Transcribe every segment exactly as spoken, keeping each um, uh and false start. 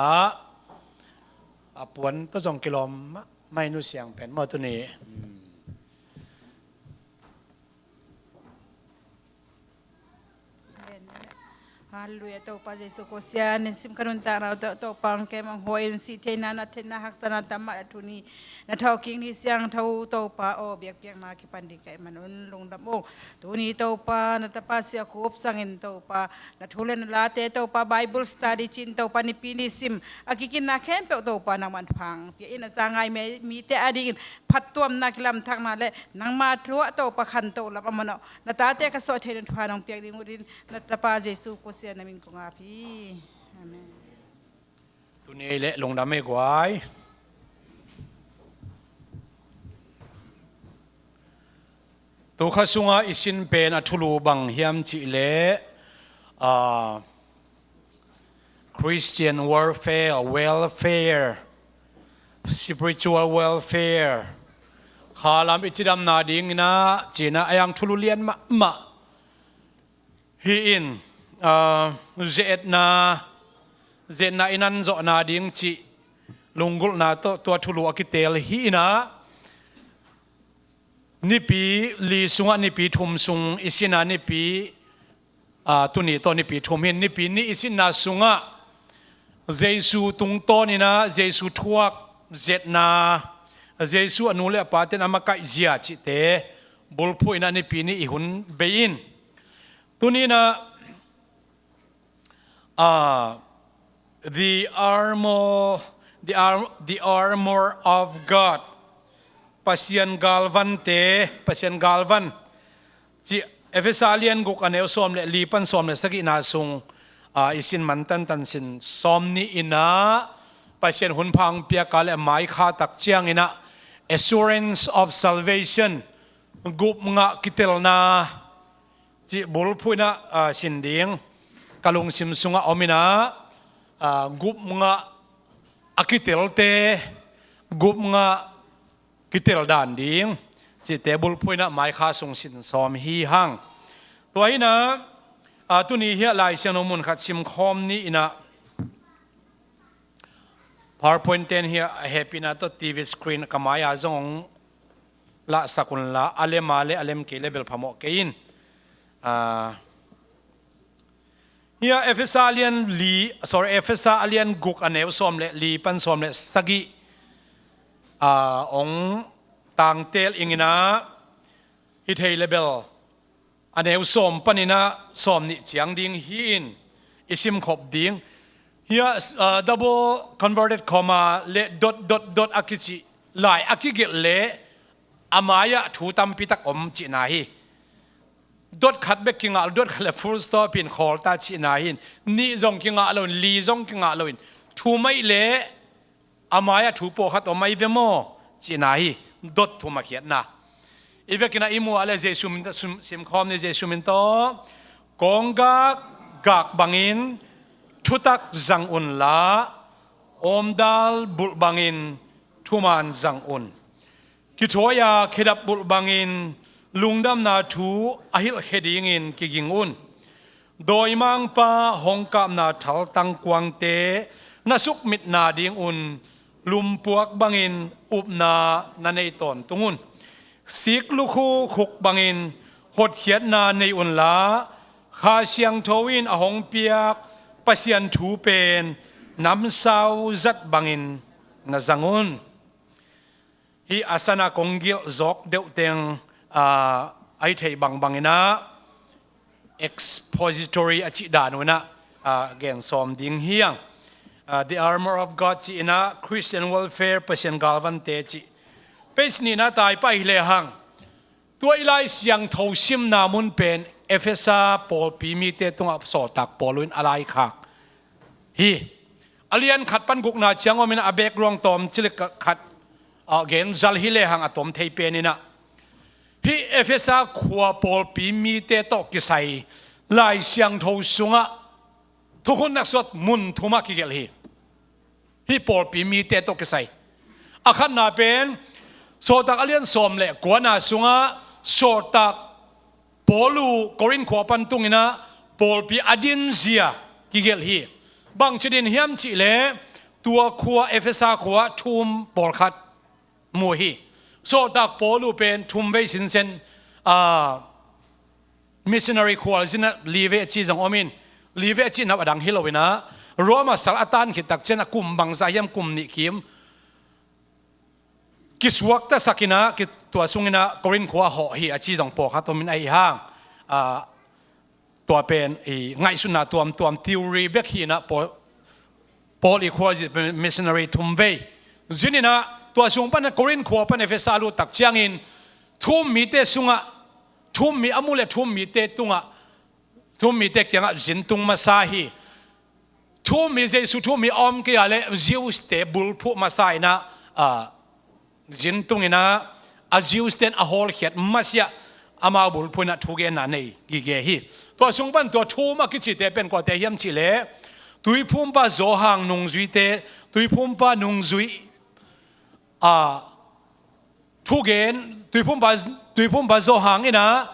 ah, a puan tawh zong kilawm mahmah i Nu Siang pen maw tuni. Halleluiah. Topa Jesu ko sian in sim ka nuntakna uh tawh Topa ang kem ang huai in sih theihna, na theihna, haksatna tam mah a tuni na thawhkik ni siangtho Topa aw, biakpiakna kipan ding ka hih manun lungdam o. Tuni Topa na tapa Sia Khup sangin Topa na thu le na late Topa Bible study cin Topa nipi ni sim a kikinna khempeuh Topa nangman phang pia in a ca ngai mite a dingin phattuamna kilamthakna le nangma thu ah Topa khantoh lam a manawh na tate ka suah theihna thu a nong piak ding uh din na tapa Jesu ko sian na min kong ap hi. Amen. Tuni ei le lungdam ei guai. Tukha sunga i sin pen a thulu bang hiam cih leh, ah, Christian warfare, welfare, spiritual welfare. Khalam i cidamna dingin ah, ci-in ah a yang thulu lian mahmah. Hi in, ah, ze-etna, ze-etna i nan zawhna ding cih lunggulhna tawh tua thulu a kitel hi in ah, nipi li sungah nipi thum sung i sin a nipi, ah, tuni tawh nipi thum hi in nipi nih i sinna sungah Jesu tungtawn in ah Jesu thuak zetna, Jesu a nu le a pate'n a makaih zia cihte bulphuh in ah nipi nih i hun bei in. Tuni in ah, ah, the armor, the arm, the armor of God, Pasian galvante, Pasian galvan cih Efesa lian guk a neu sawm le li pan sawm le sagihna sung, ah, i sin man tantan sin sawm nih in ah Pasian hun pha hong piak a le mai kha tak ciangin ah assurance of salvation, gupngah kitelna cih bulphuh in ah, ah, sin ding ka lungsim sungah om in ah, ah, gupngah a kitelte, gupngah kitel dan ding cihte bulphuh in ah mai kha sung sin sawm hi hang. Tua hi in ah, ah, tuni hiah Lai Siangtho mun khat simkhawm ni in ah PowerPoint ten hiah a hehpihna tawh T V screen ka mai-a zong hong lahsak unla, a lem a le a lem kei le bel phamawh kei in. Ah, hiah Efesa lian li, sorry, Efesa a lian guk a neu sawm le li pan sawm le sagih, ah, hong tangtel ing in ah, hi thei le bel a neu sawm panin ah sawm nih ciang ding hi in i simkhop ding. Hiah, ah, double converted comma le dot, dot, dot a kici lai a kigelh leh a mai-ah thu tampi tak om cihna hi. Dot khat bek kingah lo, dot khat le full stop in khawl ta cihna hi in, nih zong kingah lo in, li zong kingah lo in, thum ahih leh a mai-ah thu pawlkhat om ahi ve maw cihna hi. Dot thum a khiatna. I vekin ah i muh a le Jesu min tawh sim, simkhawm ni, Jesu min tawh. Kawnggak gak bangin thutak zang unla, awmdal bulh bangin thuman zang un. Kithawi-a khedap bulh bangin lungdamna thu a hilhkhia dingin kiging un. Dawimangpa hong kapna thaltang kuangte na sukmitna dingun lumpuak bangin upna na nei tawntung un. Sik lukhu khuk bangin hotkhiatna nei unla, Kha Siangtho in a hong piak Pasian thu pen namsau zat bangin na zang un. Hih a sana kong gilh zawk deuh teng, ah, a hi thei bangbang in ah expository a cih dan un ah, ah, gen sawm ding hi hang. Ah, The Armor of God cih in ah Christian Warfare, Pasian galvante cih. Page nihna tai pah hi lehang. Tua i Lai Siangtho simna mun pen Efesa pawlpi mite tungah sawltak Paul in a laikhak hi. A lian khat pan gukna ciang om in a background tawm cilik khat, ah, gen zal hi lehang a tawm thei pen in ah. Hih Efesa khua pawlpi mite tawh kisai Lai Siangtho sungah thukhun na suat mun thum ah kigelh hi. Hih pawlpi mite tawh kisai. A khatna pen, sawltak a lian sawm le kuana sungah sawltak Paul uh Korin khua pan tung in ah pawlpi a dinzia kigelh hi. Bangci din hiam cih leh, Tua khua, Efesa khua, thum pawlkhat mu hi. Sawltak Paul uh pen thum vei sinsen, a, missionary khualzin ah li vei a ci zong om in, li vei a cih nop a dang hi lo in ah, Roma sal a tan khit tak ciang a kum bangzah hiam, kum nih kim kisuaktasak in ah, ki, tua sung in ah Korin khua hawh hi a ci zong pawlkhat om in ahi hang, a, tua pen i ngaihsutna tuamtuam, theory bek hi in ah, Paul, Paul i khualzin missionary thum vei zin in ah, tua sung pan Korin khua pan Efesa lut tak ciangin, thu-um mite sungah, thu-um mi a mu le thu-um mite tungah, thu-um mite kiangah zin tung masa hi. Thu-um mi, Jesu thu-um mi a om kei a leh Jews-te bulphuh masa in ah, a, zin tung in ah, a Jews-ten a hawlkhiat masiah amau bulphuh in ah thugenna nei gige hi. Tua sung pan tua thu-um a kicite pen kuate hiam cih leh, Tuiphumpa Johan nungzuite, Tuiphumpa nungzui, a, thugen, Tuiphumpa, Tuiphumpa Johan in ah,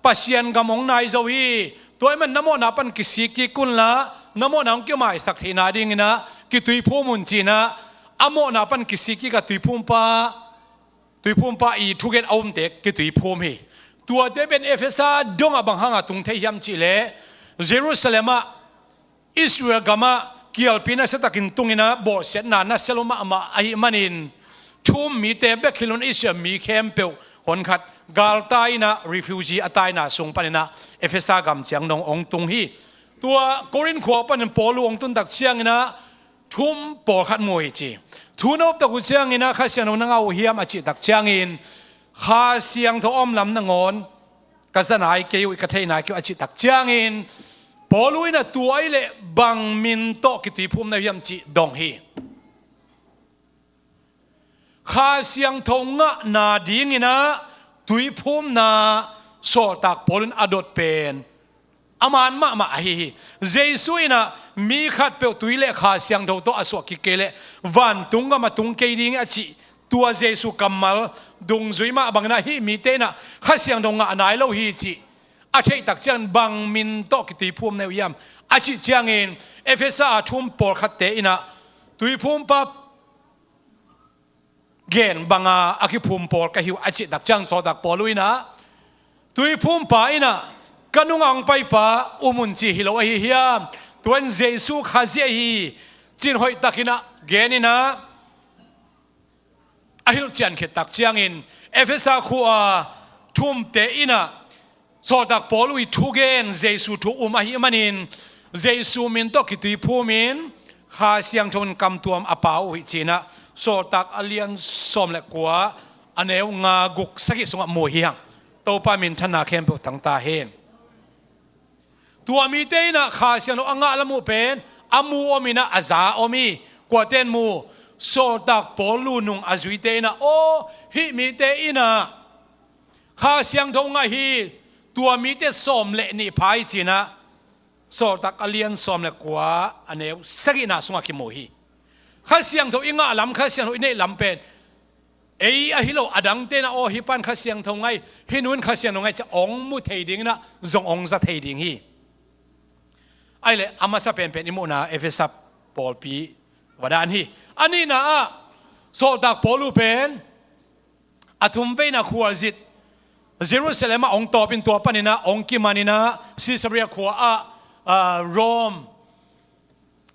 Pasian gam hong nai zo hi. Tua ahih man na mawhna pan kisik kik un la, na mawhna hong kimaisak theihna ding in ah kituiphum un ci in ah, a mawhna pan kisik kik a Tuiphumpa, Tuiphumpa i thugen a umte kituiphum hi. Tuate pen Efesa dongah bang hanga tung thei hiam cih leh, Jerusalem ah, Israel gamah kialpi nasia takin tung in ah, bawlsiatna nasia lua mahmah ahih manin, thu-um mite bek hi lo in Israel mi khempeuh honkhat galtai in ah, refugee a taina sung pan in ah Efesa gam ciang dong hong tung hi. Tua Korin khua panin Paul uh hong tun tak ciangin ah, thu-um pawlkhat mu hi ci. Thu na up tak uh ciangin ah, Kha Siangtho na ngah uh hiam a cih tak ciangin, Kha Siangtho a om lam nangawn ka za nai kei uh, ka thei nai kei uh a cih tak ciangin, Paul uh in ah, tua ahih leh bang min tawh kituiphum na uh hiam cih dong hi. Kha Siangtho ngahna ding in ah tuiphumna Sawltak Paul in a dot pen a man mahmah ahi hi. Jesu in ah, mi khatpeuh tui le Kha Siangtho tawh a suah kik kei leh vantung gam ah tung kei ding a cih, tua Jesu kammal dungzui mah bangin ah, hih mite in ah Kha Siangtho ngah nai lo hi cih a theih tak ciangin, bang min tawh kituiphum na uh hiam a cih ciangin, Efesa a thu-um pawlkhatte in ah Tuiphumpa gen banga a kiphum pawl ka hi uh a cih tak ciang, Sawltak Paul uh in ah, Tuiphumpa in ah, ka nungah hong paipa um un ci hi lo ahi hiam? Tua in Jesu Khazih ahi, ci-in hoih takin ah gen in ah, a hilhcian khit tak ciangin, Efesa khua a thu-umte in ah, Sawltak Paul uh i thugen Jesu thu um ahih manin, Jesu min tawh kituiphum in, Kha Siangtho in kamtuam a pau uh hi ci in ah, Sawltak a lian sawm le kua, a neu nga, guk, sagih sungah mu hi hang. Topa minthanna khempeuh tang ta hen. Tua mite in ah Kha Siangtho a ngah lam uh pen a mu om in ah, a za om hi. Kuate in mu? Sawltak Paul uh nung a zuite in ah, aw, hih mite in ah Kha Siangtho ngah hi. Tua mite sawm le nih pha hi ci in ah, Sawltak a lian sawm le kua, a neu sagihna sungah kimu hi. Kha Siangtho i ngah lam, Kha Siangtho i neih lam pen ei ahi lo, a dangte in ah, aw, hih pa in Kha Siangtho ngah hi, hih nu in Kha Siangtho ngah hi ci-a hong mu thei ding in ah, zong hong za thei ding hi. Ahih leh a masa penpen i muhna Efesa pawlpi va dan hi. A nihna ah, Sawltak Paul uh pen a thum veina khualzin Jerusalem ah hong tawp in, tua panin ah hong kiman in ah, Caesarea khua ah, ah, Rome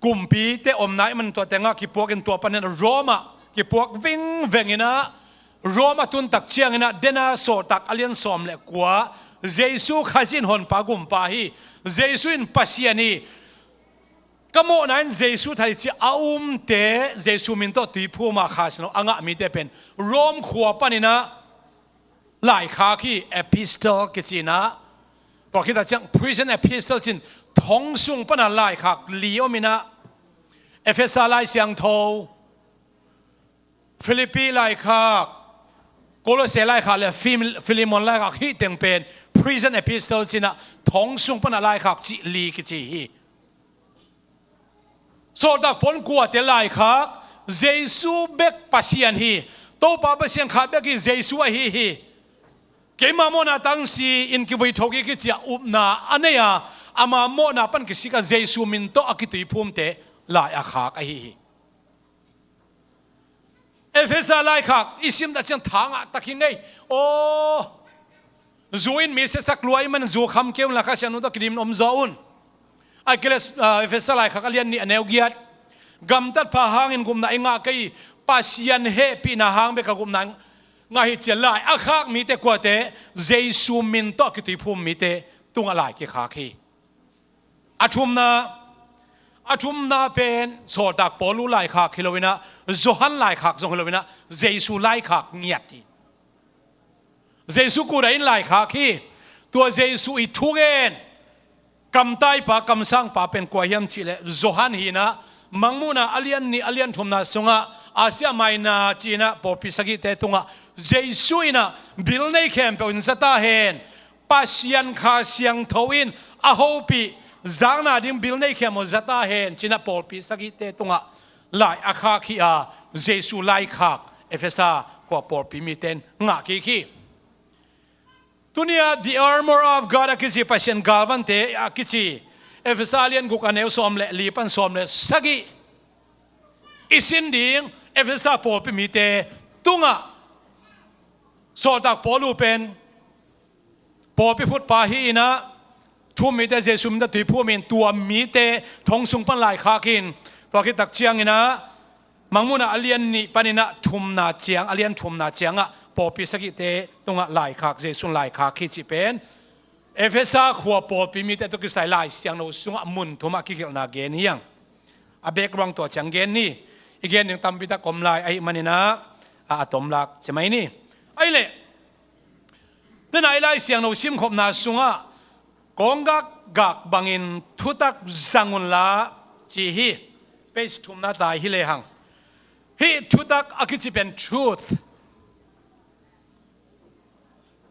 kumpite omna ahih man tua tengah kipuak in, tua panin ah Rome ah kipuak vingveng in ah, Rome a tun tak ciangin ah, dena Sawltak a lian sawm le kua, Jesu Khazih in Honpa Gumpa hi. Jesu in Pasian hi. Ka mawhna in Jesu that hi ci-a a umte, Jesu min tawh tuiphum a Kha Siangtho a ngah mite pen Rome khua panin ah laikhak hi, epistle kici in ah. Tua khit tak ciang prison epistle ci-in, thong sung pan a laikhak li om in ah, Efesa Lai Siangtho, Philippi laikhak, Kolose laikhak le Phil-, Philemon laikhak, hih teng pen prison epistle ci-in ah, thong sung pan a laikhak cih li kici hi. Sawltak Paul in kuate laikhak? Jesu bek Pasian hi. Topa Pasian khat bek hi, Jesu ahi hi. Keima mawhna tangsi in kivui thok hi kici-a upna a nei a, ama mawhna pan kisik a Jesu min tawh a kituiphumte lai a khak ahi hi. Efesa laikhak i sim tak ciang tha ngah tak hi ngei. Aw, zu in mi siasak lua ahih manin zu kham kei un la, Kha Siangtho tawh kidim om zaw un. Ahih kei leh, ah, Efesa laikhak a lian nih a neu giat. Gamtat pha hangin gupna i ngah kei hi, Pasian hehpihna hang bek a gupna ngah hi ci-a lai a khak mite kuate? Jesu min tawh a kituiphum mite tungah lai kikhak hi. A thumna, a thumna pen Sawltak Paulu laikhak hi lo in ah, Johan laikhak zong hi lo in ah, Jesu laikhak ngiat hi. Jesu kut ah in laikhak hi. Tua Jesu i thugen kamtaipa, kamsangpa pen kua hiam cih leh Johan hi in ah, Mangmuhna a lian nih a lian thumna sungah Asia Minor ci-in ah pawlpi sagihte tungah Jesu in ah, bil nei khempeuh in za ta hen, Pasian Kha Siangtho in a hopih, zakna ding bil nei khempeuh za ta hen, ci-in ah pawlpi sagihte tungah lai a khak hi a, Jesu laikhak Efesa khua pawlpi mite in ngah kik hi. Tuni-ah The Armor of God a kici, Pasian galvante a kici, Efesa lian guk a neu sawm le li pan sawm le sagih i sin ding, Efesa pawlpi mite tungah Sawltak Paulu pen pawlpi phutpa hi in ah, thu-um mite Jesu min tawh tuiphum in, tua mite thong sung pan laikhak in, tua khit tak ciangin ah, Mangmuhna a lian nih panin ah thumna ciang, a lian thumna ciangah pawlpi sagihte tungah laikhak, Jesu in laikhak hi cih pen Efesa khua pawlpi mite tawh kisai Lai Siangtho sungah mun thumah kigelhna gen hi hang. A background tua ciang gen ni. I gen ding tampi tak om lai ahih manin ah, a, a tomlak ci mai ni. Ahih leh, tu-in ah i Lai Siangtho simkhopna sungah, "Kawnggak gak bangin thutak zang unla," ci hi. Page thumna tai hi lehang, hih thutak a kici pen truth.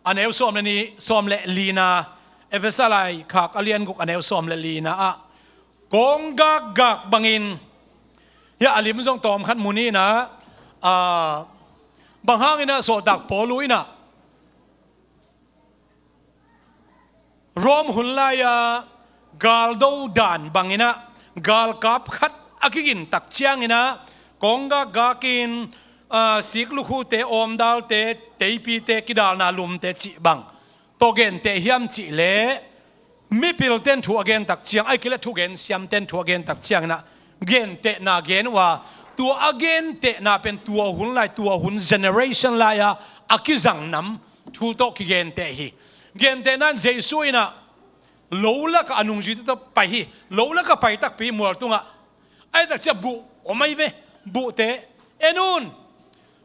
A neu sawm le nih, sawm le lina, Efesa laikhak a lian guk a neu sawm le lina ah, "Kawnggak gak bangin," hih a lim zong tawm khat mu ni in ah, a, bang hangin ah Sawltak Paulu in ah Rom hun lai-a galdo dan bangin ah, galkap khat a kigin tak ciangin ah, kawnggak gakin, a, siklukhute, awmdalte, teipite, kidalna lumte cih bang tawh genteh hiam cih leh, mipilte'n thu a gen tak ciang, ahih kei leh thugen siamte'n thu a gen tak ciangin ah, gentehna gen uh a, tua a gentehna pen tua hun lai, tua hun generation lai-a a kizang nam thu tawh kigenteh hi. Gentehna in Jesu in ah lo lakah a nungzuite tawh pai hi. Lo lakah pai takpi mual tungah, ahih tak ciang buh om ahi ve. Buhte en un.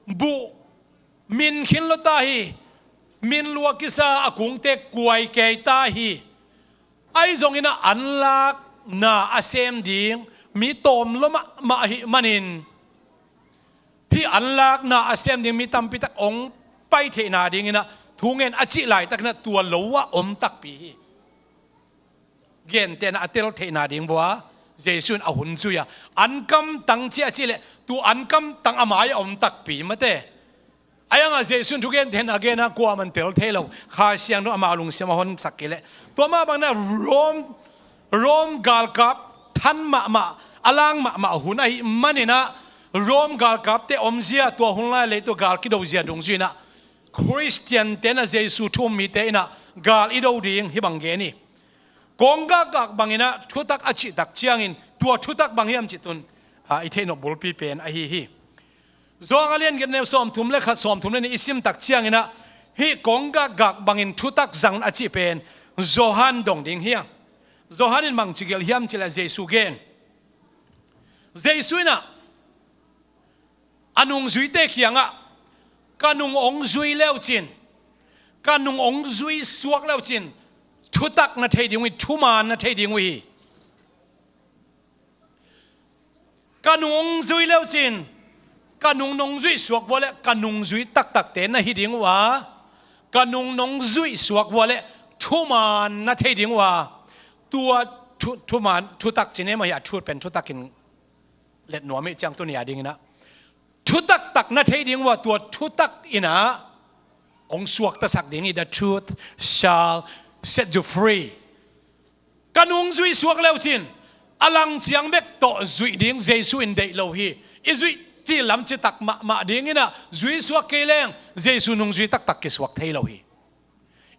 Buh min khin lua ta hi. Min lua kisa a kungte kuai kei ta hi. Ahi zongin ah anlakna a sem ding mi tawm lua mahmah ahih manin, hih anlakna a sem ding mi tampi tak hong pai theihna dingin ah thu ngen a cih laitakin ah tua lo ah om takpi hi. Gentehna a tel theihna ding vua Jesu in a hun zui a, ankamtang ci a cih leh, tua ankamtang a mai-ah om takpi mate. Ahi hangah Jesu in thugentehna gen a, kuamah in tel thei lo. Kha Siangtho in amah lungsim a honsak kei leh, tua mah bangin ah Rom, Rom galkap than mahmah, a lang mahmah hun ahih manin ah, Rom galkapte omzia, tua hun lai-a leitung gal kido zia dungzui in ah, Khristiante'n ah, Jesu thu-um mite in ah gal i do ding hih bang gen hi. Kawnggak gak bangin ah thutak a cih tak ciangin, tua thutak bang hiam cih tu-in, a, i theih nop bulpi pen ahi hi. Johan a lian giat neu sawmthum le khat, sawmthum le nih i sim tak ciangin ah, hih kawnggak gak bangin thutak zang a cih pen Johan dong ding hi hang. Johan in bangci gelh hiam cih leh Jesu gen. Jesu in ah a nungzuite kiangah, "Ka nung hong zui leucin, ka nung hong zui suak leucin, thutak na thei ding uh hi, thuman na thei ding uh hi. Ka nung hong zui leucin, ka nung nong zuih suak vua leh ka nungzui taktakte na hi ding uh a, ka nung nong zuih suak vua leh thuman na thei ding uh a," tua thu, thuman, thutak ci ni maw, hih a thut pen thutakin let nuam hi ciang tuni a dingin ah, thutak tak na thei ding uh a, tua thutak in ah hong suaktasak ding hi. "The truth shall set you free." Ka nung zuih suak leucin, a lang ciang bek tawh zuih ding Jesu in deih lo hi. I zuih cih lam citak mahmah dingin ah, zui suak kei leng Jesu nungzui taktak kisuak thei lo hi.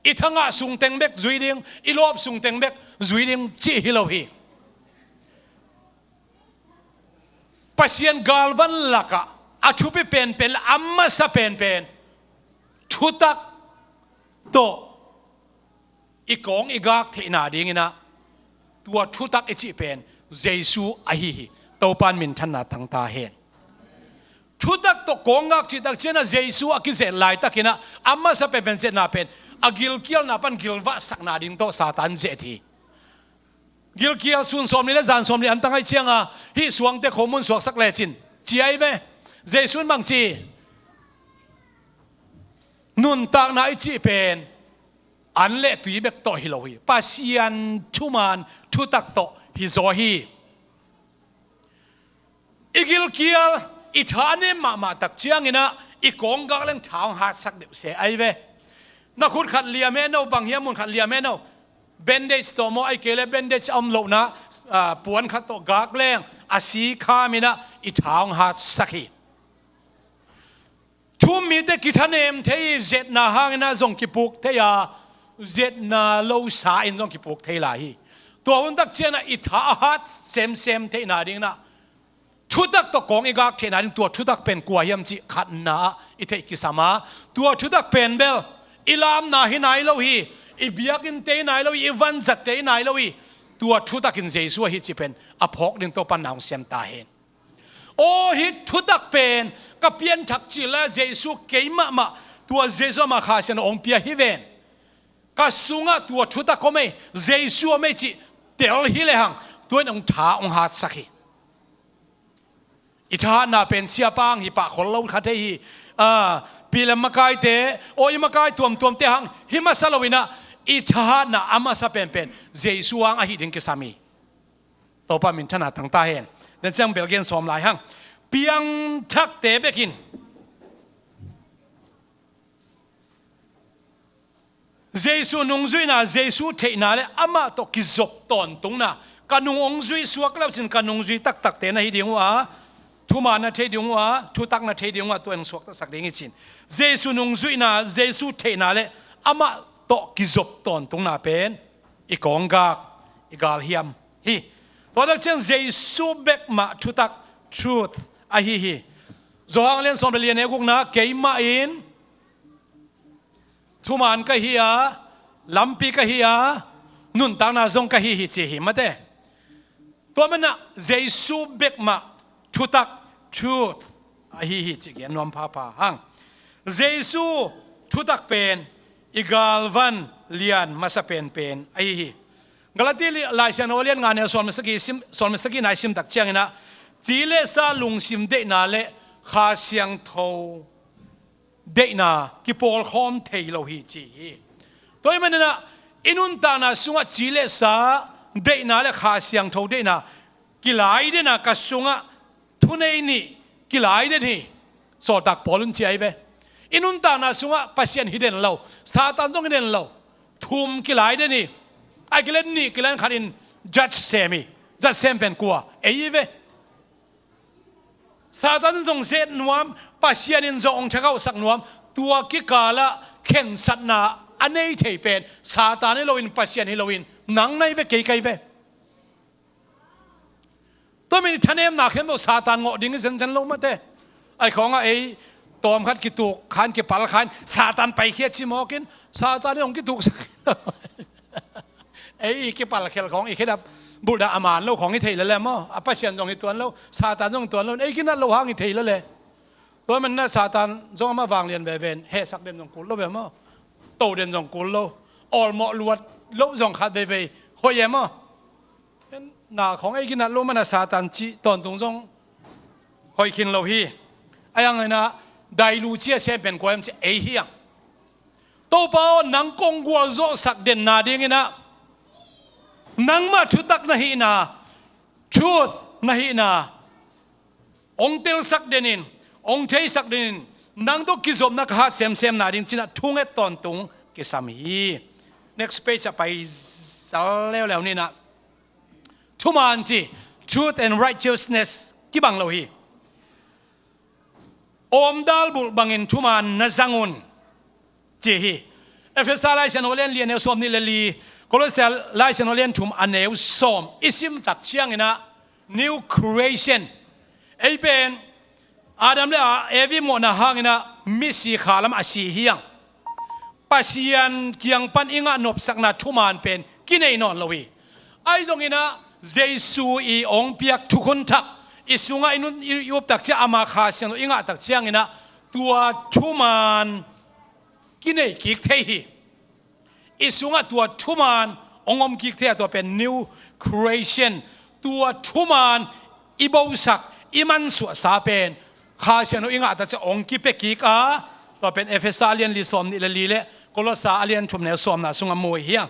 I thangah sungteng bek zui ding, i lawp sungteng bek zui ding cih hi lo hi. Pasian galvan lakah a thupi penpen le a masa penpen thutak tawh i kawng i gak theihna dingin ah, tua thutak i cih pen Jesu ahi hi. Topa'n minthanna tang ta hen. Thutak tawh kawng gak cih tak ciangin ah Jesu a kizet laitakin ah, a masa penpen zetna pen a gilkialna pan gilvahsakna ding tawh Satan zet hi. Gilkial sun sawmnih le zan sawmnih an tang ahih ciangin, hih suangte khomun suaksak lecin, ci ahi ve. Jesu in bang ci? Nuntakna i cih pen an le tui bek tawh hi lo hi. Pasian thuman thutak tawh hi zaw hi. I gilkial, i tha a nem mahmah tak ciangin ah, i kawng gak leng tha hong hatsak deuh se ahi ve. Na khut khat liam hen aw, bang hiam mun khat liam hen aw. Bandage tawh maw, ahih kei leh bandage a om lohna, ah, puan khat tawh gak leng a si kham in ah i tha hong hatsak hi. Thu-um mite kithanem thei hi, zetna hangin ah zong kipuk thei a, zetna lo sa in zong kipuk thei lai hi. Tua hun tak ciangin ah i tha a hat semsem theihna dingin ah, thutak tawh kawng i gak theihna ding tua thutak pen kua hiam cih khatna ah i theih kisam a, tua thutak pen bel i lamnate hi nai lo hi, i biakinnte hi nai lo hi, i vanzatte hi nai lo hi. Tua thutakin Jesu ahi cih pen a phawk ding Topa'n na hong siam ta hen. Aw, hih thutak pen ka pianthak cil a, Jesu kei mahmah, tua Jesu amah Kha Siangtho hong pia hi ven. Ka sungah tua thutak om ei, Jesu om ei cih tel hi lehang, tua in hong tha hong hatsak hi. I thahatna pen siapa hang hi pah khol lo kha thei hi. Ah, pi le makaite, aw, i makai tuamtuamte hang hi masa lo in ah, i thahatna a masa penpen Jesu hang ahi ding kisam hi. Topa minthanna tang ta hen. Den ciang bel gen sawm lai hang. Piangthakte bekin Jesu nungzuihna, Jesu theihna le amah tawh kizop tawntungna, ka nung hong zui suak le uh cin ka nungzui taktakte na hi ding uh a, thuman na thei ding uh a, thutak na thei ding uh a, tua in hong suaktasak ding hi cin. Jesu nungzuihna, Jesu theihna le amah tawh kizop tawntungna pen i kawng gak, i galhiam hi. Tua tak ciang Jesu bek mah thutak, truth, ahi hi. Johan lian sawm le li a neu gukna, keimah in thuman ka hi a, lampi ka hi a, nuntakna zong ka hi hi ci hi mate. Tua manin ah Jesu bek mah thutak, truth, ahi hi cih gen nuam phapha hang. Jesu thutak pen i galvan lian masa penpen ahi hi. Galati li-, Lai Siangtho a lian nga neu sawm le sagih sim, sawm le sagihna i sim tak ciangin ah, ci le sa lungsim deihna le Kha Siangtho deihna kipawlkhawm thei lo hi ci hi. Tua ahih manin ah i nuntakna sungah ci le sa deihna le Kha Siangtho deihna kilai den a, ka sungah thunei nih kilai den hi. Sawltak Paul in ci ahi ve. I nuntakna sungah Pasian hi den lo, Satan zong hi den lo. Thum kilai den hi. Ahih kei leh nih kilai khat in judge sem hi. Judge sem pen kua? Ei hi ve. Satan in zong zet nuam, Pasian in zong hong thakauhsak nuam. Tua kikalah khensatna a nei thei pen Satan hi loin, Pasian hi loin, nang na hi ve, kei ka hi ve. Tua manin i thanemna khempeuh Satan ngawh ding hi zenzen lo mate. Ahih khawngah ei tawmkhat kituk khan, kipal khan, Satan paikhia ci mawk in, Satan in hong kituksak. Ei i kipalkhel khawng, i khedap bulhdah a man lo khawng hi thei lel e maw. A Pasian zong hi tuan lo, Satan zong hi tuan lo, ei kinat loh hang hi thei lel e. Tua manin ah Satan zong amah vanglian veve in, hehsak den zong kul lo ve maw. To den zong kul lo. Awlmawh luat loh zong khat veivei hoih e maw. Na khawng ei kinat loh manin ah Satan cih tawntung zong hoih khin lo hi. Ahi hangin ah dailu cia sem pen kua hiam cih ei hi hang. Topa aw, nang kong gualzawhsak den nadingin ah, nangmah thutak na hihna, truth na hihna hong telsak den in, hong theisak den in, nang tawh kizopna ka hat semsem nading ci-in ah thunget tawntung kisam hi. Next page ah pai zal leuleu ni in ah. Thuman ci, truth and righteousness kibang lo hi. Awmdal bulh bangin thuman na zang un, ci hi. Efesa Lai Siangtho a lian li a neu sawmnih le li, Kolose Lai Siangtho a lian thum a neu sawm i sim tak ciangin ah, new creation. Ei pen Adam le Evi mawhna hangin ah misi kha lam a si hi hang. Pasian kiang pan i ngah nopsakna thuman pen kinei nawn lo hi. Ahi zongin ah Jesu i hong piak thukhun thak i sungah i nun, i, i up tak ciang, ama Kha Siangtho i ngah tak ciangin ah tua thuman kinei kik thei hi. I sungah tua thuman hong om kik thei a, tua pen new creation. Tua thuman i bosak, i mansuahsa pen Kha Siangtho i ngah tak ciang hong kipia kik a, tua pen Efesa a lian li sawmnih le li le Kolose a lian thum neu sawmna sungah mu hi hang.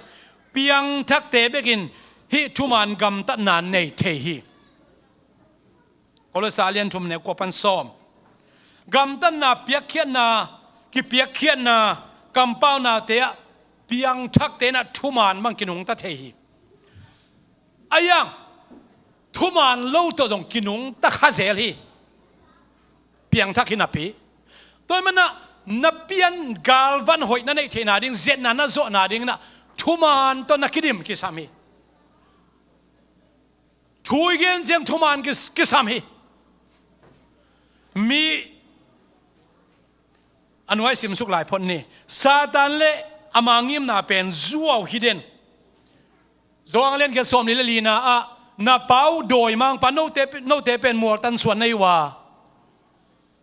Piangthakte bekin hih thuman gamtatna nei thei hi. Kolose a lian thum neu kua pan sawm. Gamtatna, piakkhiatna, kipiakkhiatna, kampaunate ah piangthakte in ah thuman bang kinungta thei hi. Ahi hang thuman lo tawh zong kinungta kha zel hi. Piangthak hi napi. Tua ahih manin ah na pian galvan hoih na neih theihna ding, ziatna na zawhna dingin ah thuman tawh na kidim kisam hi. Thu i gen ciang thuman kis-, kisam hi. Mi a nuai simsuk lai phot ni. Satan le ama ngimna pen zuau hi den. Johan a lian giat sawmli le lina ah, na Pa uh dawimangpa, note, note pen mualtan suan na hi uh a,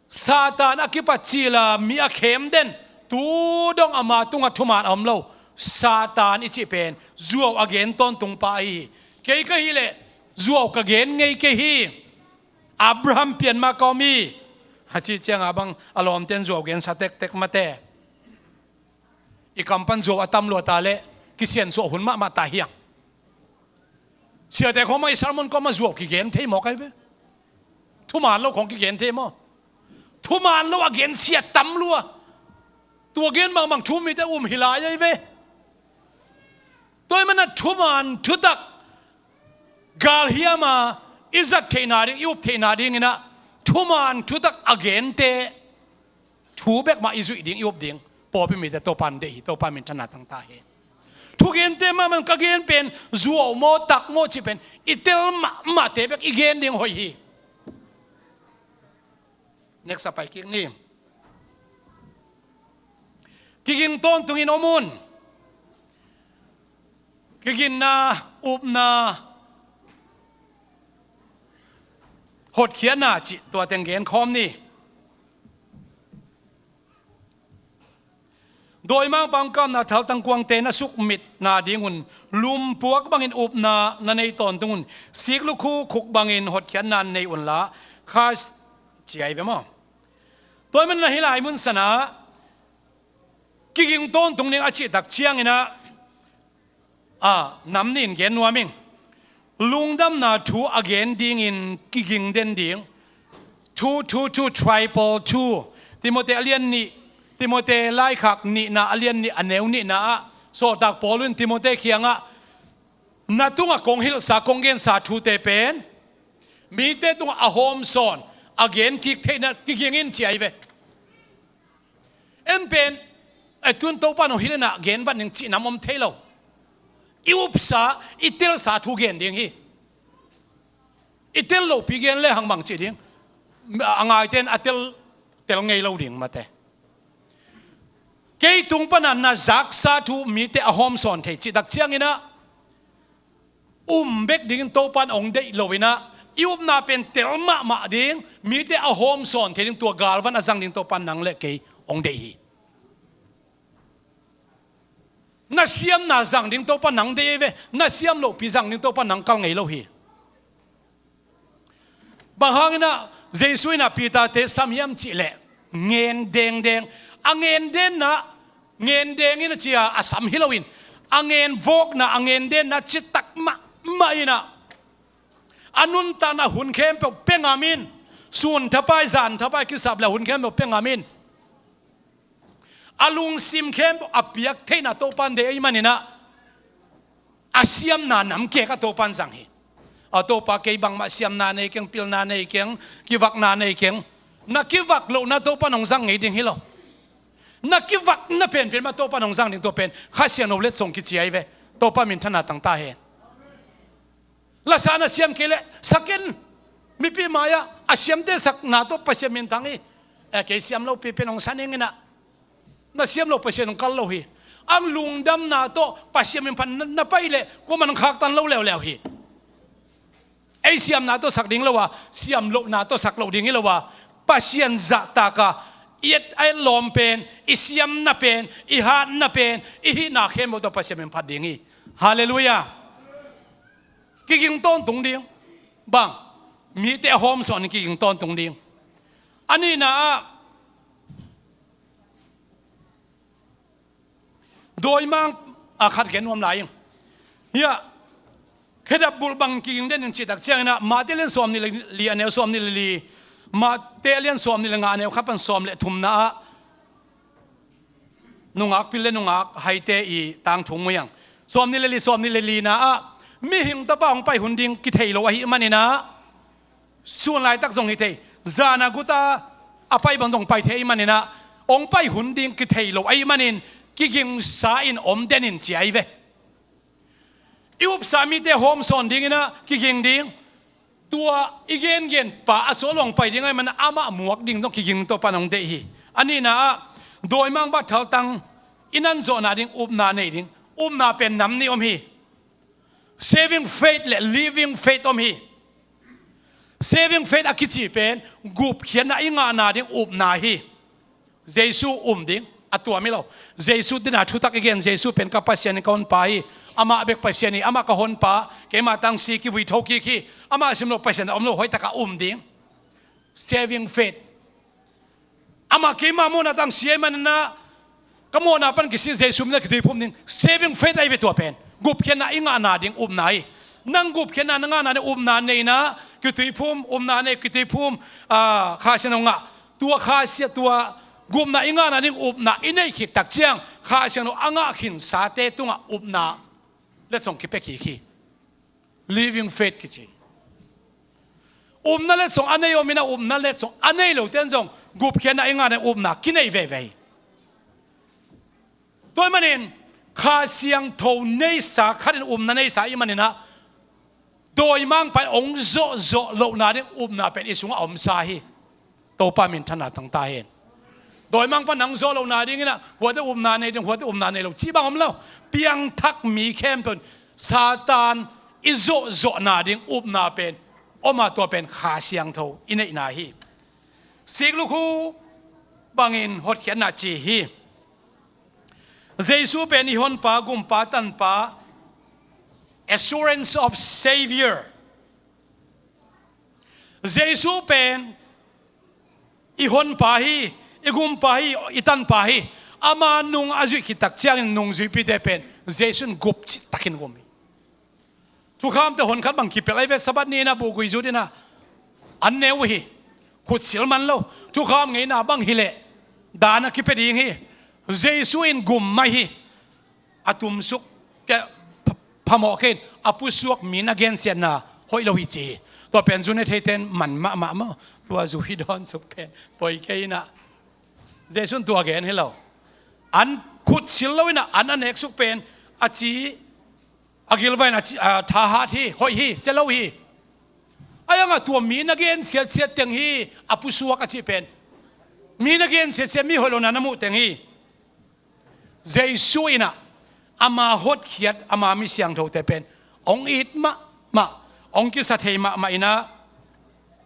Satan a kipat cil a mi a khem den, tu dong ama tungah thuman a om lo. Satan i cih pen zuau a gen tawntungpa ahi hi. Kei ka hih leh zuau ka gen ngei kei hi. Abraham pian mah ka om hi. A cih ciangin bang a lawmte'n zuau gensa tektek mate. I kam pan zuau a tam lua ta leh kisiansuah hun mahmah ta hi hang. Siate khawng mah i sermon khawng mah zuau kigen thei maw kai ve? Thuman lo khawng kigen thei maw? Thuman lo a gensia tam lua. Tua gen bangmah thu mite um hi lai ai ve. Tua ahih manin ah thuman thutak galhiam a i zat theihna ding, i up theihna dingin ah thuman thutak a gente thu bek mah i zuih ding, i up ding. Pawlpi mite Topa'n deih hi, Topa min thang tangtang hen. Thugente mahmah ka gen pen zuau maw, tak maw cih pen i tel mahmahte bek i gen ding hoih hi. Next a pai kik ni. Kiging tawntungin om un. Kiginna, upna, hotkhiatna cih tua teng gen khawm ni. Dawimangpa hong kamna thaltang kuangte na sukmitna dingun lumpuak bangin upna na nei tawntung un. Siklukhu khuk bangin hotkhiatna nei unla, Kha ci ai ve maw? Tua ahih manin ah hih lai mun sanah kiging tawntung ding a cih tak ciangin ah, a, nam nih in gen nuam ing. Lungdamna thu a gen dingin kiging den ding. Two, two, two, triple two. Timote a lian nih, Timote laikhak nihna a lian nih a neu nihna ah, sawltak Paul in Timote kiangah, na tungah kong hilhsa, kong gensa thute pen mite tungah a hawmsawn, a gen kik theihna kiging in ci ai ve. En pen, a tun Topa'n hong hilh in ah gen vat ning cih nam om thei lo. I upsa, i telsa thu gen ding hi. I tel lohpi gen lehang bang ci ding? A ngaite'n a tel, tel ngei lo ding mate. Kei tung pan ah na zaksa thu mite a hawmsawn thei cih tak ciangin ah, um bek dingin Topa'n hong deih lo in ah, i upna pen tel mahmah ding, mite a hawmsawn thei ding, tua galvan a zang ding Topa'n nang le kei hong deih hi. Na siamna zang ding Topa'n nang deih ve, na siam lohpi zang ding Topa'n nang kal ngei lo hi. Bang hangin ah Jesu in ah Peter-te sam hiam cih leh, ngen dengdeng. A ngen denna, ngen deng in a ci a, a sam hi loin, a ngen vawkna, a ngen denna citak mahmah in ah, a nuntakna hun khempeuh pia ngam in, sun thapai, zan thapai kisap leh hun khempeuh pia ngam in, a lungsim khempeuh a piak theihna Topa'n deih ahih manin ah, a siamna nam kek ah Topa'n zang hi. A Topa, kei bangmah siamna nei keng, pilna nei keng, kivakna nei keng. Na kivak lohna Topa nong zang ngei ding hi lo. Na kivakna penpen mah Topa nong zang ding, tua pen Kha Siangtho letsong kici ahi ve. Topa minthanna tang ta hen. Lasa na siam kei leh sak in. Mipi mai-ah a siamte sakna tawh Pasian minthang hi. Eh, kei siam lopi pen hong sa ning in ah. Na siam lo Pasian hong kal lo hi. Ang lungdamna tawh Pasian minphat na, na pai leh kuaman hong khaktan lo leuleu hi. Ei siamna tawh sak ding lo a, siam lohna tawh sak lo ding hi lo a, Pasian zahtak a i et a et lawm pen, i siamna pen, i hatna pen, i hihna khempeuh tawh Pasian minphat ding hi. Halleluiah. Kiging tawntung ding. Bang, mite a hawmsawn in kiging tawntung ding. A nihna ah, dawimang a khat gen nuam lai ing. Hiah, khedap bulh bang kiging den in cih tak ciangin ah, Mate lian sawmnih le li, a neu sawmnih le li, Mate lian sawmnih le nga, a neu khat pan sawm le thumna ah, nungak pil le nungak haite i tangthu mu hiang. Sawmnih le li, sawmnih le lina ah, mihing Tapa hong pai hun ding kithei lo ahih manin ah, sun laitak zong hi thei, zan a guta a pai bang zong pai thei ahih manin ah, hong pai hun ding kithei lo ahih manin, kigingsa in om den in ci ahi ve. I upsa mite hawmsawn dingin ah kiging ding. Tua i gengen pa a sual hong pai ding ahih manin amah muak ding zong kiging Topa in hong deih hi. A nihna ah, dawimang bang thaltang i nan zawhna ding upna nei ding. Upna pen nam nih om hi. Saving faith le living faith om hi. Saving faith a kici pen gupkhiatna i ngahna ding upna hi. Jesu um ding a tuam hi lo. Jesu dina thutak i gen, Jesu pen ka Pasian hi, ka Honpa hi. Amah bek Pasian hi, amah ka Honpa, keimah tang si kivui tho kik hi. Amah sim lo Pasian a om lo, hoih taka um ding. Saving faith. Amah keimah mawhna tang si ahih manin ah, ka mawhna pan kisi Jesu min a kituiphum ding. Saving faith ahi ve tua pen. Gupkhiatna i ngahna ding upna hi. Nang gupkhiatna na ngahna ding upna nei in ah, kituiphum, upna nei, kituiphum, ah, Kha Siangtho ngah. Tua Kha Siang, tua gupna i ngahna ding upna i neih khit tak ciang, Kha Siangtho a ngah khinsate tungah upna letsong kipia kik hi. Living faith kici. Upna letsong a nei om in ah, upna letsong a nei lote in zong gupkhiatna i ngahna ding upna kinei veve hi. Tua ahih manin Kha Siangtho neisa khat in upna neisa ahih manin ah, dawimangpa in hong zawhzawh lohna ding upna pen i sungah a omsa hi. Topa minthanna tang ta hen. Dawimangpa in hong zawh lohna dingin ah, huate upna nei ding, huate upna nei lo cih bang om lo. Piangthak mi khempeuh in Satan i zawhzawhna ding upna pen om a, tua pen Kha Siangtho i neihna hi. Siklukhu bangin hotkhiatna ci hi. Jesu pen i Honpa, Gumpa, Tanpa, assurance of Savior. Jesu pen i Honpa hi, i Gumpa hi, i Tanpa hi. Ama nung a zuih khit tak ciangin nungzuipite pen Jesu in gup cih takin gum hi. Thukhamte honkhat bang kipelh ahi ve, Sabbath ni in ah buhgui zut in ah an ne uh hi. Khutsil man lo. Thukham ngeina bang hileh dan a kipia ding hi. Jesu in gum mai hi. A tumsuk kei, pha-, phamawh kei in, a pusuak mi na gensiatna hoih lo hi ci hi. Tua pen zu ne theite in man mahmah maw. Tua zu hi dawn suk pen poi kei in ah. Jesu in tua gen hi lo. An khutsil lo in ah an a nek suk pen a ci, a gilvai in a ci, a thahat hi, hoih hi, sia lo hi. Ahi hangah tua mi na gensiatsiat teng hi, a pusuak a cih pen. Mi na gensiatsiat, mi hoih lohna na muh teng hi. Jesu in ah ama hotkhiat, ama mi siangthote pen hong it mahmah, hong kisa thei mahmah in ah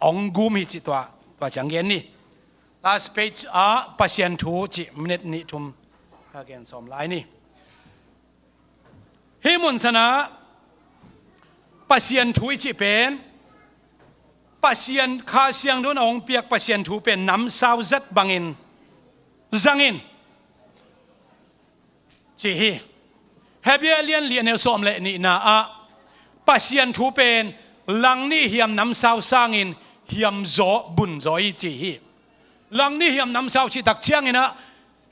hong gum hi cih tua, tua ciang gen ni. Last page ah Pasian thu cih minute nih thum ka gen sawm lai ni. Hih mun sanah Pasian thu i cih pen, Pasian Kha Siangtho in a hong piak Pasian thu pen namsau zat bangin zang in ci hi. Hebru lian li a neu sawm le nihna ah Pasian thu pen langnih hiam namsau sangin hiamzaw bunzaw hi ci hi. Langnih hiam namsau cih tak ciangin ah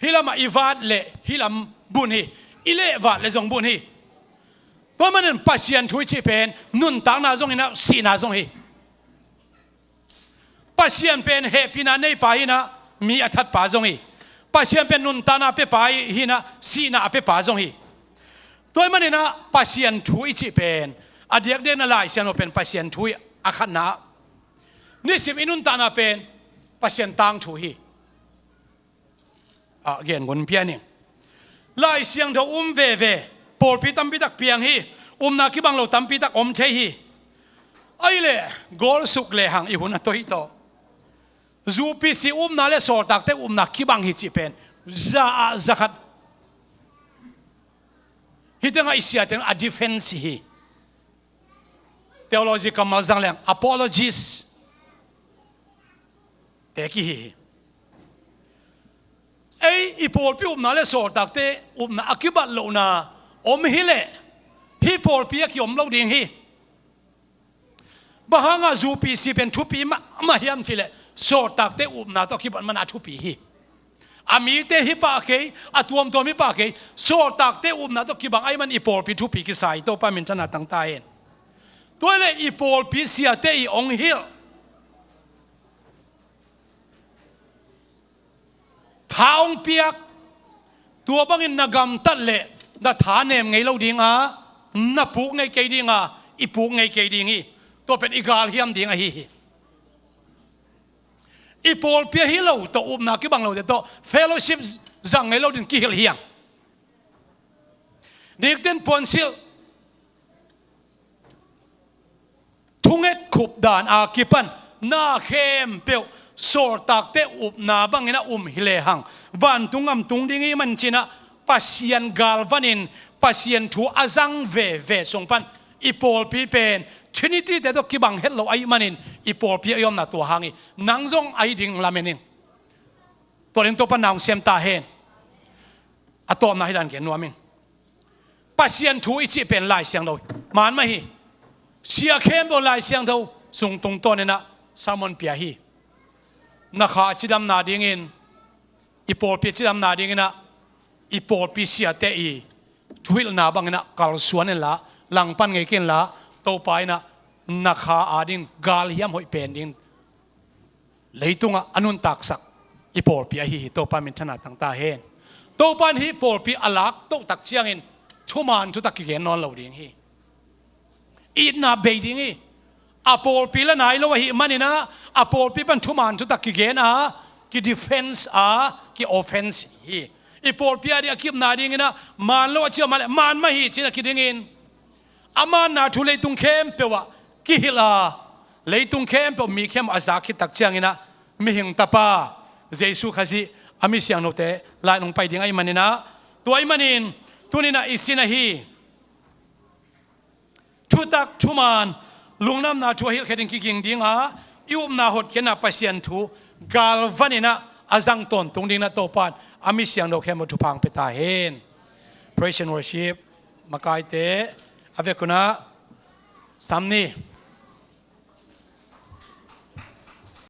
hih lamah i vat leh hih lam bun hi, i leh vat leh zong bun hi. Tua manin Pasian thu i cih pen nuntakna zong in ah sihna zong hi. Pasian pen hehpihna neipa hi-in ah, mi a thatpa zong hi. Pasian pen nuntakna a pepa hi-in ah, sihna a pepa zong hi. Tua ahih manin ah Pasian thu i cih pen, a diakdiakin ah Lai Siangtho pen Pasian thu hi a khatna ah. Nisim i nuntakna pen Pasian tangthu hi. A gen gun pia ning. Lai Siangtho um veve, pawlpi tampi tak piang hi, upna kibang lo tampi tak om thei hi. Ahih leh, gol suk lehang i hun a toi tawh. UPC upna le sawltakte upna kibang hi cih pen, za ah za khat. Hih tengah i siate in a defense hi. Theology kammal zang leng, apologist te kihi hi. Ei, i pawlpi upna le sawltakte upna a kibat lohna om hi leh, hih pawlpi a kiom lo ding hi. Bang hangah UPC pen thupi mahmah hiam cih leh, sawltakte upna tawh kibat manin a thupi hi. A mite hi pah kei, a tuamtuam hi pah kei, sawltakte upna tawh kibang ahih manin i pawlpi thupi kisa hi, Topa minthanna tang ta hen. Tua ahih leh i pawlpi siate i hong hilh, tha hong piak, tua bangin na gamtat leh na tha nem ngei lo ding a, na puk ngei kei ding a, i puk ngei kei ding hi. Tua pen i galhiam ding ahi hi. I pawlpi ahi lo tawh, upna kibang lote tawh fellowship zang ngei lo dingin kihilh hi hang. Nikten puansilh thunget khup dan a kipan na khempeuh sawltakte upna bangin a um hi lehang, vantung gam tung ding ahih manin ci-in ah, Pasian galvanin, Pasian thu a zang veve sung pan i pawlpi pen Trinity te tawh kibang het lo ahih manin i pawlpi a i omna tua hang hi. Nang zong ahi ding lamen ing. Tua ding Topa'n na hong sem ta hen. A tawpna hih dan gen nuam ing. Pasian thu i cih pen Lai Siangtho hi. Man mah hi. Sia khempeuh Lai Siangtho sung tungtawnin ah sermon pia hi. Na kha a cidamna dingin, i pawlpi a cidamna dingin ah, i pawlpi siate i thuhilhna bangin ah kalsuan inla, langpan ngei kei inla, Topa in ah na kha adingin galhiam hoih pen dingin leitungah a nuntaksak i pawlpi ahi hi. Topa minthanna tang ta hen. Topa in hih pawlpi a lak toh tak ciangin thuman thutak kigen nawn lo ding hi. Itna bei ding hi. A pawlpi la nai lo ahih manin ah, a pawlpi pan thuman thutak kigen a, ki defense a, ki offense hi. I pawlpi ading a kipna dingin ah, man lo a ci a om leh, man mah hi ci-in a kidingin, a manna thu leitung khempeuh ah kihilh a, leitung khempeuh mi khempeuh a zak khit tak ciangin ah, mihing tapa Jesu Khazih a mi siangthote lai-in hong pai ding ahih manin ah, tua ahih manin tuni-in ah i sin ahi thutak thuman, lungdamna thu a hilhkhia ding kiging ding a, i upna hotkhiatna Pasian thu galvanin ah a zang tawntung dingin ah Topa'n a mi siangtho khempeuh thupha hong pia ta hen. Praise and worship, makaite, a vekun ah Samni